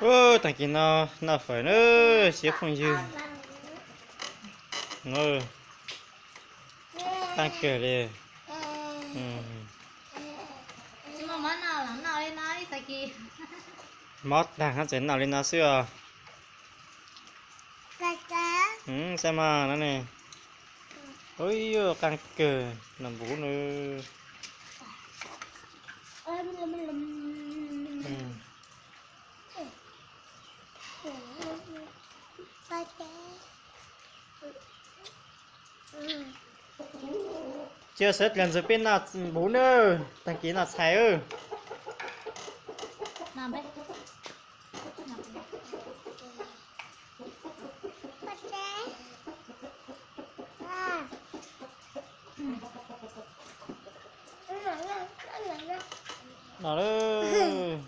Tag kis no noj fawm na, siab phooj ywg. Qab kawg li. Mob tag no tseem noj li no xwb os. Saib mas no ne. Ub, qab kawg, noj npuv nws. Cia sawv dlawg ntxuag peb noj npuv nawb, tag kis noj txhais. Noj lawm.